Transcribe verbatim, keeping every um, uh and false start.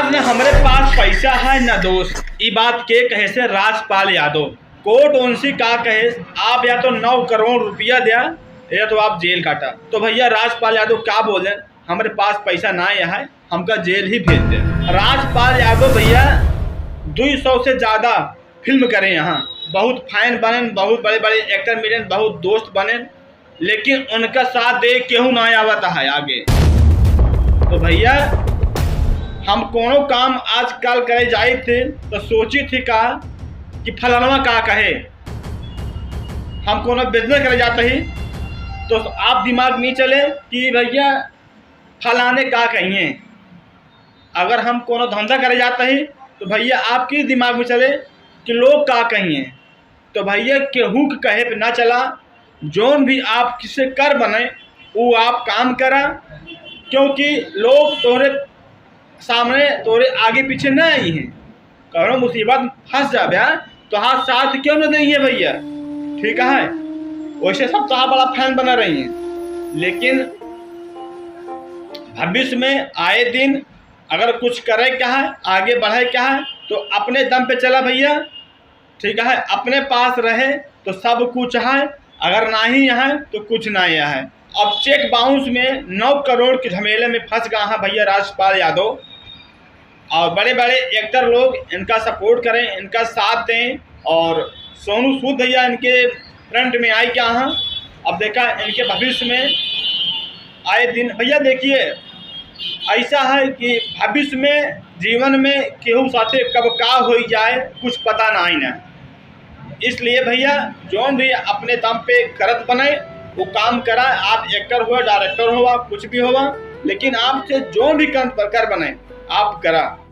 ना हमरे पास पैसा है ना दोस्त, ई बात के कहे से राजपाल यादव। कोर्ट उनसे का कहे, आप या तो नौ करोड़ रुपया द्या या तो आप जेल काटा। तो भैया राजपाल यादव का बोले, हमरे पास पैसा ना है, हमका जेल ही भेज दे। राजपाल यादव भैया दो सौ से ज्यादा फिल्म करे यहाँ, बहुत फैन बने, बहुत बड़े बड़े एक्टर मिले, बहुत दोस्त बने, लेकिन उनका साथ दे केहू ना आवत है आगे। तो भैया हम कोनो काम आजकल करे जाए थे तो सोची थी का कि फलानवा का कहे, हम कोनो बिजनेस करे जाते ही तो आप दिमाग में चले कि भैया फलाने का कहिए। अगर हम कोनो धंधा करे जाते ही तो भैया आपके दिमाग में चले कि लोग का कहिए। तो भैया केहू के कहे पे ना चला, जौन भी आप किसे कर बने वो आप काम करा, क्योंकि लोग तोहरे सामने तोहरे आगे पीछे ना आई हैं। कौनो मुसीबत में फंस जाबे तो हाथ साथ क्यों न देइए भैया, ठीक है। वैसे सब तो बड़ा फैन बना रही हैं, लेकिन भविष्य में आए दिन अगर कुछ करे का है, आगे बढ़े का है तो अपने दम पे चला भैया, ठीक है। अपने पास रहे तो सब कुछ है, अगर नहीं है तो कुछ नहीं है। अब चेक बाउंस में नौ करोड़ के झमेले में फंस गया है भैया राजपाल यादव। और बड़े बड़े एक्टर लोग इनका सपोर्ट करें, इनका साथ दें। और सोनू सूद भैया इनके फ्रंट में आए क्या हैं। अब देखा इनके भविष्य में आए दिन भैया देखिए ऐसा है कि भविष्य में जीवन में केहू साथे कब का हो जाए कुछ पता नहीं ना, इसलिए भैया जौन भी अपने दम पे करत बने वो काम करा। आप एक्टर हुआ, डायरेक्टर हुआ, कुछ भी हुआ, लेकिन आपसे जौन भी काम पर कर बने आप करा।